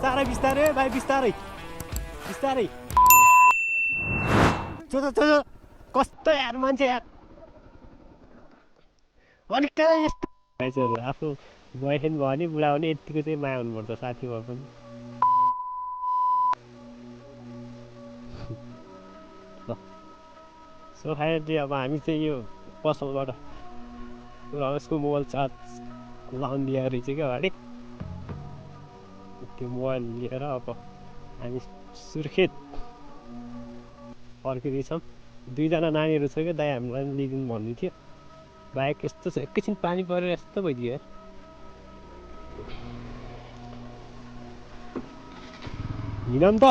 बिस्तारै बिस्तारै भाइ बिस्तारै बिस्तारै चो कस्तो यार मान्छे यार अलिक कहाँ यस्तो मान्छेहरू आफ्नो बोयफ्रेन्ड भयो भने बुढा भने यतिको चाहिँ माया हुनुपर्छ साथी भयो पनि ल सो फाइनली अब हामी चाहिँ यो पसलबाट रमेशको मोबाइल चार्ज लाउनु लिएर रहेछ क्या अगाडि त्यो मोबाइल लिएर अब हामी सुर्खेत फर्किँदैछौँ दुईजना नानीहरू छ क्या दाइ हामीलाई लिइदिनु भन्दै थियो बाइक यस्तो छ एकैछिन पानी परेर यस्तो भइदियो यार हिँड नि त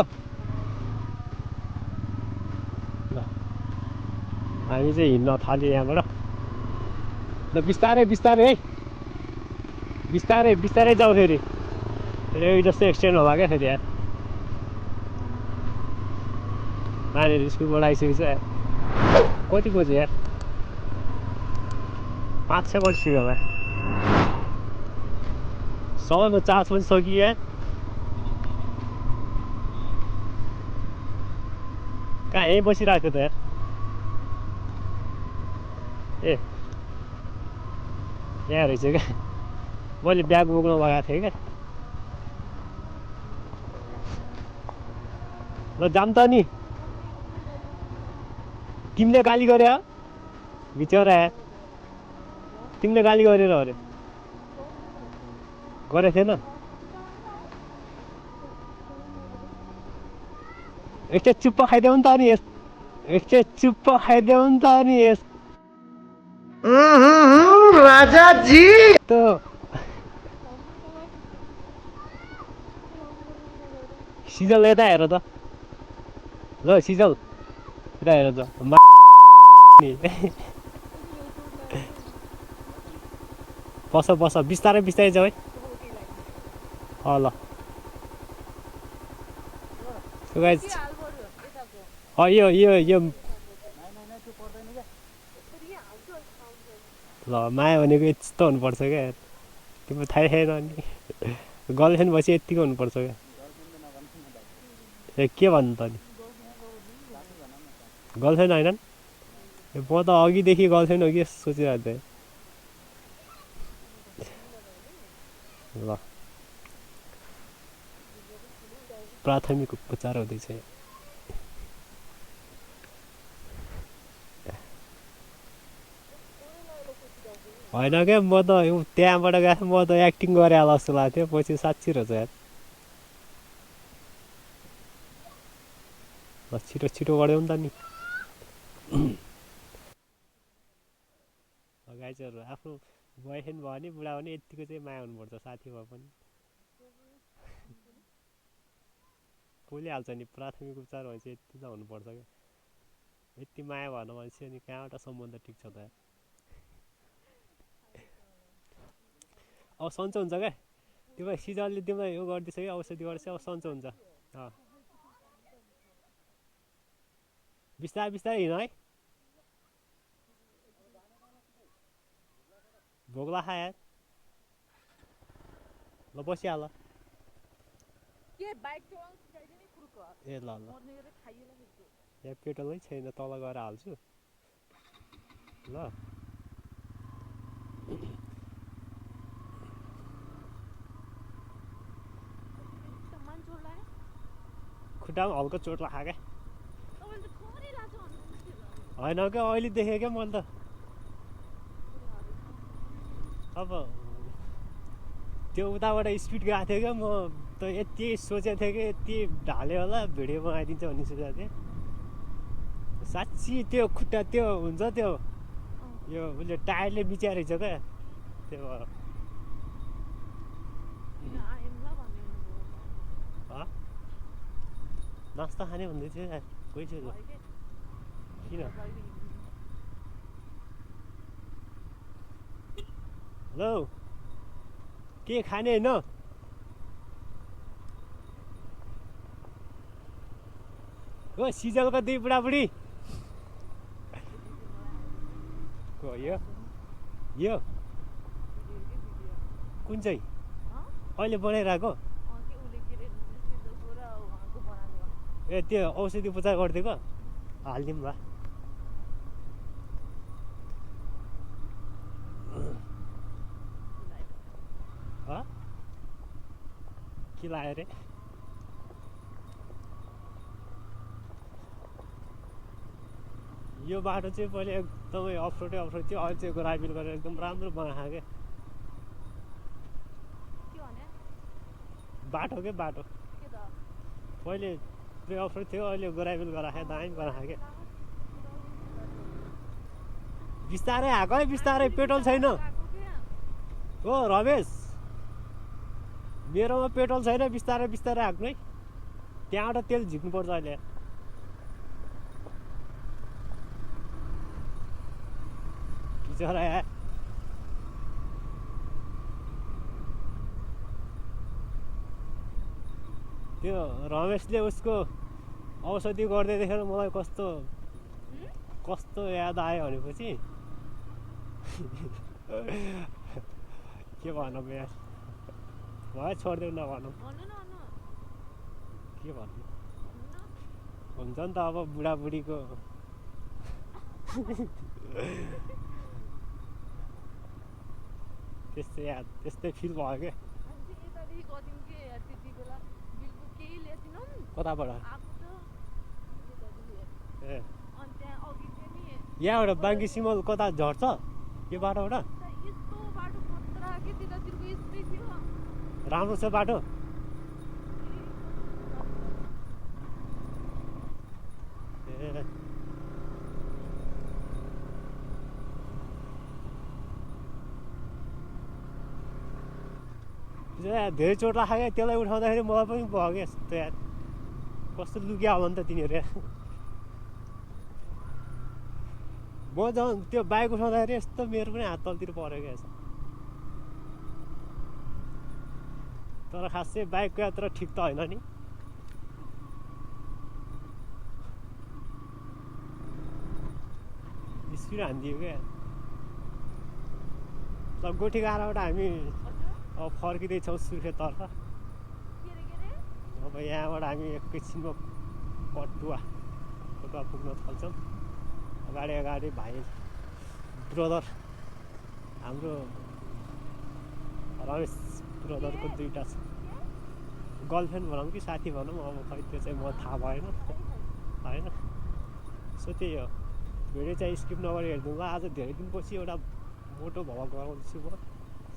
ल हामी चाहिँ हिँड्न थाल्यो यहाँबाट ल बिस्तारै बिस्तारै है बिस्तारै बिस्तारै जाउँ फेरि जस्तो एक्सिडेन्ट होला क्या फेरि यार नानीहरू स्कुलबाट आइसकेको छ यार कति बज्यो यार 5-6 बजिसक्यो होला सबैमा चार्ज पनि सकियो यार कहाँ यहीँ बसिरहेको त यार ए यहाँ रहेछ क्या मैले ब्याग बोक्न लगाएको थिएँ क्या ल जाम त नि तिमीले गाली गरे हो बिचरा यार तिमीले गाली गरेर अरे गरेको थिएन एकचोटि चुप्प खाइदेऊ नि त नि एकचोटि चुप्प खाइदेऊ नि त नि राजा जी तो सिजल यता हेर त ल सिजल यता हेर त बस बस बिस्तारै बिस्तारै जाऊ है ल यो यो यो ल माया भनेको यस्तो हुनुपर्छ क्या तिम्रो थाहै छैन नि गर्लफ्रेन्ड भएपछि यत्तिको हुनुपर्छ क्या ए के भन्नु त नि गर्लफ्रेन्ड होइन म त अघिदेखि गर्लफ्रेन्ड हो कि सोचिरहेको थिएँ ल प्राथमिक उपचार हुँदैछ होइन क्या म त त्यहाँबाट गएको म त एक्टिङ गरे होला जस्तो लाग्थ्यो पछि साँच्ची रहेछ यार ल छिटो छिटो गरिदेऊ नि त नि गाइजहरू आफ्नो बोयफ्रेन्ड भयो भने बुढा भने यत्तिको चाहिँ माया हुनुपर्छ साथी भए पनि बोलिहाल्छ नि प्राथमिक उपचार भनेपछि यति त हुनुपर्छ क्या यति माया भएन भनेपछि अनि कहाँबाट सम्बन्ध टिक्छ त अब सन्चो हुन्छ क्या तिमीलाई सिजरले तिमीलाई यो गरिदिन्छ कि औषधि गर्छ अब सन्चो हुन्छ बिस्तारै बिस्तारै हिँड है भोक लाग्यो यार ल बसिहाल ए ल ल यहाँ पेट्रोलै छैन तल गएर हाल्छु ल खुट्टामा हल्का चोट लाग्यो क्या होइन क्या अहिले देखेँ क्या मैले त अब त्यो उताबाट स्पिड गएको थियो क्या म त यति सोचेको थिएँ कि यति ढाल्यो होला भिडियो बनाइदिन्छ भन्ने सोचेको थिएँ साँच्ची त्यो खुट्टा त्यो हुन्छ त्यो यो उसले टायरले बिच्याएर रहेछ क्या त्यो नास्ता खाने भन्दै थियो यार गइसक्यो किन हेलो के खाने होइन ओ सिजलको दुई बुढाबुढी यो कुन चाहिँ अहिले बनाइरहेको ए त्यो औषधि उपचार गरिदिएको हालिदिउँ भा के लाग्यो रे यो बाटो चाहिँ पहिले एकदमै अफरोडै अफरोड थियो अहिले चाहिँ ग्राभेल गरेर एकदम राम्रो बनाएको क्या बाटो के बाटो पहिले पुरै अफरोड थियो अहिले ग्राभेल गराएको दामी बनाएको क्या बिस्तारै आएको है बिस्तारै पेट्रोल छैन हो रमेश मेरोमा पेट्रोल छैन बिस्तारै बिस्तारै आएको है त्यहाँबाट तेल झिक्नुपर्छ अहिले बिचरा यार त्यो रमेशले उसको औषधि गर्दै देखेर मलाई कस्तो कस्तो याद आयो भनेपछि के भनौँ यार भयो छोडिदेऊ नभनौँ के भन्नु हुन्छ नि त अब बुढाबुढीको त्यस्तै याद त्यस्तै फिल भयो क्या कताबाट ए यहाँबाट बाङ्की सिमल कता झर्छ यो बाटोबाट राम्रो छ बाटो ए धेरै चोट लाग्यो क्या त्यसलाई उठाउँदाखेरि मलाई पनि भयो क्या यस्तो यार कस्तो लुक्या होला नि त तिनीहरू यार म जब त्यो बाइक उठाउँदाखेरि यस्तो मेरो पनि हात तलतिर पऱ्यो क्या तर खास चाहिँ बाइकको यात्रा ठिक त होइन नि स्पिड हानिदियो क्या ल गोठीगाडाबाट हामी अब फर्किँदैछौँ सुर्खेततर्फ अब यहाँबाट हामी एकैछिनमा कटुवा पुग्न थाल्छौँ अगाडि अगाडि भाइ ब्रदर हाम्रो रमेश ब्रदरको दुईवटा छ गर्लफ्रेन्ड भनौँ कि साथी भनौँ अब खै त्यो चाहिँ म थाहा भएन होइन सो त्यही हो भिडियो चाहिँ स्किप नगरी हेरिदिनु ल आज धेरै दिनपछि एउटा मोटो भ्लग गराउँदैछु म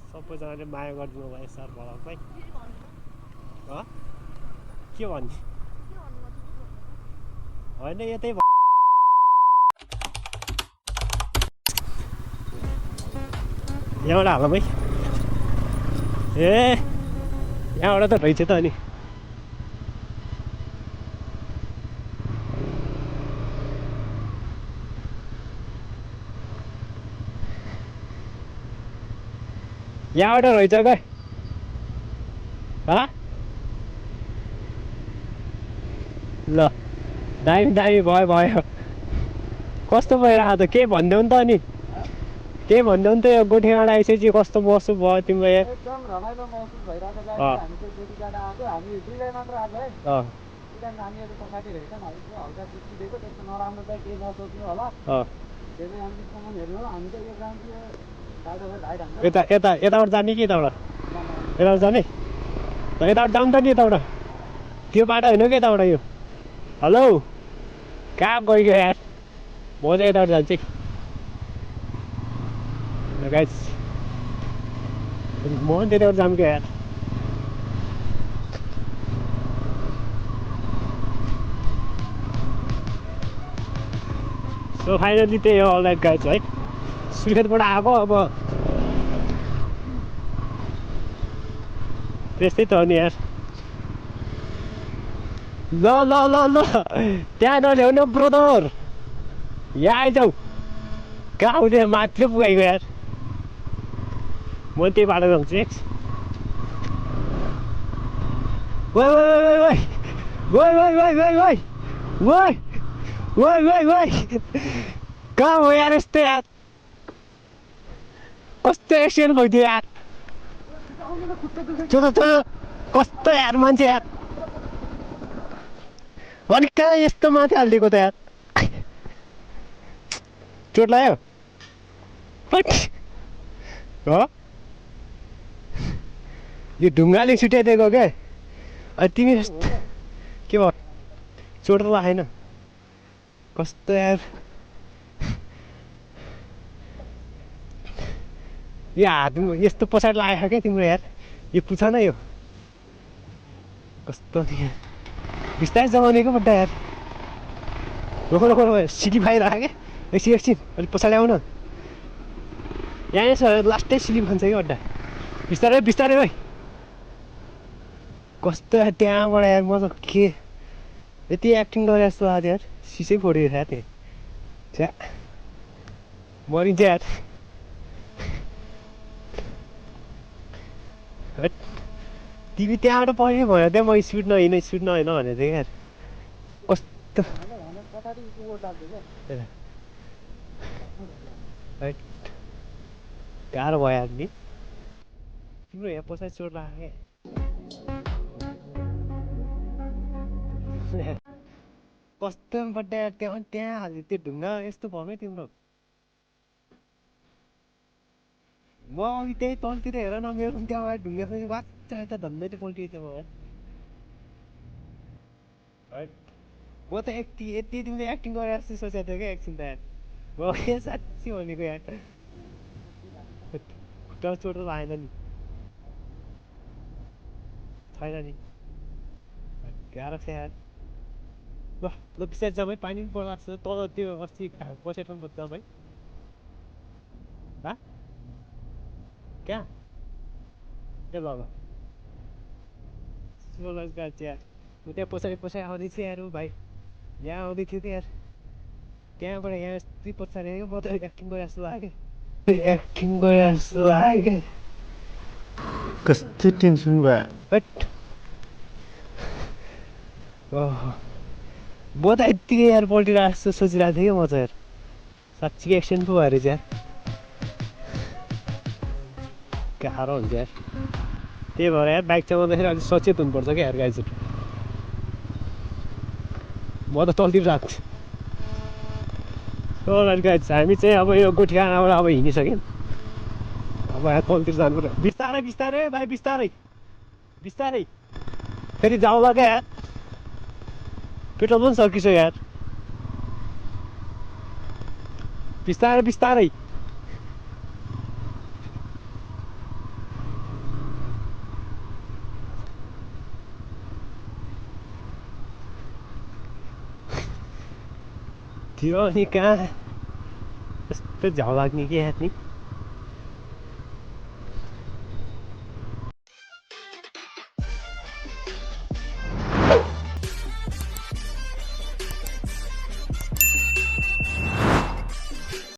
सबैजनाले माया गरिदिनु भयो सर भ्लगलाई के भन्ने होइन यतै यहाँबाट हालौँ है ए यहाँबाट त रहेछ त अनि यहाँबाट रहेछ क्या ल दामी दामी भयो भयो कस्तो भइरहेको त केही भनिदेऊ नि त अनि केही भनिदेऊ नि त यो गोठीगाडा आइसकेपछि कस्तो महसुस भयो तिमीलाई यार एकदम रमाइलो महसुस भइरहेको छ हामी चाहिँ गोठीगाडा आएको हामी दुईजना मात्र आएको है त्यहाँदेखि हामीहरू साथीहरू छन् हामीसँग हल्का सुत्तिदिएको त्यस्तो नराम्रो चाहिँ केही नसोच्नु होला त्यो चाहिँ हामी सामान हेर्नु हो हामी चाहिँ यो जान्छु यो बाटोको भाइ हाम्रो यताबाट जाने कि यताबाट यताबाट जाने त यताबाट जाउँ त नि यताबाट त्यो बाटो होइन कि यताबाट यो हेलो कहाँ गइगयो यार म चाहिँ यताबाट जान्छु गाइस म पनि त्यताबाट जाऊँ क्या यार सो फाइनली त्यही हो अलराइट गाइस है सुर्खेतबाट आएको अब त्यस्तै त हो नि यार ल ल ल ल त्यहाँ नल्याउनु ब्रदर यहाँ आइजाऊ कहाँ आउँछ मात्र पुगाइगयो यार म त्यही बाटो जान्छु Woi, woi, woi, woi, woi, woi, woi, woi, woi, woi, woi, woi, कहाँ हो यार यस्तो यार कस्तो एक्सिडेन्ट भइदियो यार चलो चलो कस्तो यार मान्छे यार अनि कहाँ यस्तो माथि हालिदिएको त यार चोट लाग्यो फट हो यो ढुङ्गाले छुट्याइदिएको क्या अनि तिमी के भयो चोट त लागेन कस्तो यार यो हात यस्तो पछाडि लागेको क्या तिम्रो यार यो पुछ न यो कस्तो बिस्तारै जमाउनेको बड्डा यार रोको सिली खाइरहेको क्या एकछिन अलिक पछाडि आउन यहाँ छ लास्टै स्लिप खान्छ कि अड्डा बिस्तारै बिस्तारै भाइ कस्तो यार त्यहाँबाट यार म त के यति एक्टिङ गरे जस्तो लाग्यो यार सिसै फोडेको थियो त्यहाँ छ्या मरिन्छ यार तिमी त्यहाँबाट पढ्ने भयो त्यहाँ म स्पिड नहिँड भनेको थिएँ यार कस्तो गाह्रो भयो यार नि तिम्रो यहाँ पछाडि चोट लाग्यो क्या कस्तो बड्डा यार त्यहाँ हाल्यो त्यो ढुङ्गा यस्तो भयो क्या तिम्रो म अघि त्यही तलतिर हेर न मेरो त्यहाँबाट ढुङ्गा पनि बाच्चा यता धन्दै त्यो पल्टिएको थियो म त यति तिमीले एक्टिङ गरे जस्तो सोचेको थियो क्या एकछिन त यार म के साँच्ची भनेको यार खुट्टा चोट त लागेन नि छैन नि गाह्रो छ यार ल ल बिस्तारै जाउँ है पानी पनि पर्छ तल त्यो अस्ति पछाडि पनि पर्छ जाउँ है कहाँ ए ल ल यार म त्यहाँ पछाडि आउँदै थिएँ यार भाइ यहाँ आउँदै थियो कि यार त्यहाँबाट यहाँ यस्तै पछाडि आयो म त एक्टिङ गरे जस्तो लाग्यो एक्टिङ गरे जस्तो लाग्यो कस्तो टेन्सन भयो बट म त यत्तिकै यार पल्टिरहेको जस्तो सोचिरहेको थिएँ कि म त यार साँच्चीकै एक्सिडेन्ट पो भएर चाहिँ यार गाह्रो हुन्छ यार त्यही भएर यार बाइक चलाउँदाखेरि अलिक सचेत हुनुपर्छ क्या यार गाइजहरू म त तलतिर गएको छु गाइज हामी चाहिँ अब यो गोठीखानाबाट अब हिँडिसक्यौँ अब यहाँ तलतिर जानु पर्यो बिस्तारै बिस्तारै भाइ बिस्तारै बिस्तारै फेरि जाउँला क्या यार पेट्रोल पनि सकिसक्यो यार बिस्तारै बिस्तारै थियो अनि कहाँ यस्तो झ्याउ लाग्ने के यार नि